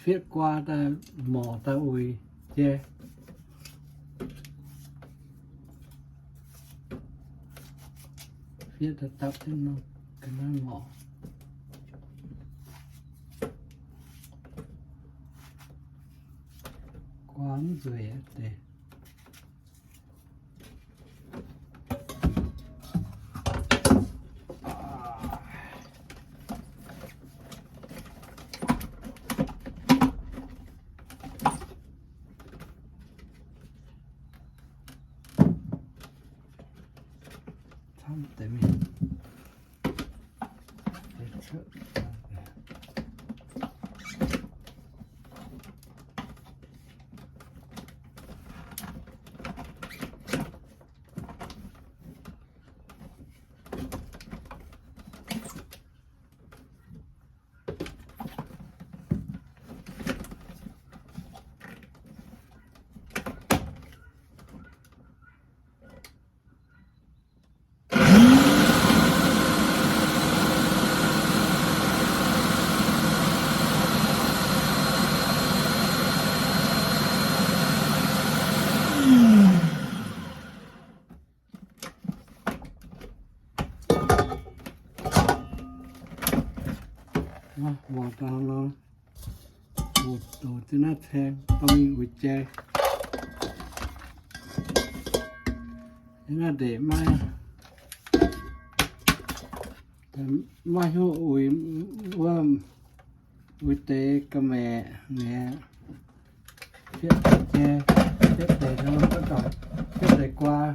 Fietv guaa daaih morc daaih uix jai. Fietv daaih dapv jienv nor, ga'naaiv morc. Guaa mv nzueic aqv deix. Camv deix mingh. Morc daaih nor, doqc, doqc jienv naaiv caeng dorh mingh uix jai. Yiem naaiv ndeic maiv, maiv hnyouv uix wuov, uix deix ga'maeqc mi'aqv. Fietv deix jai, fietv deix nor, fietv deix guaa.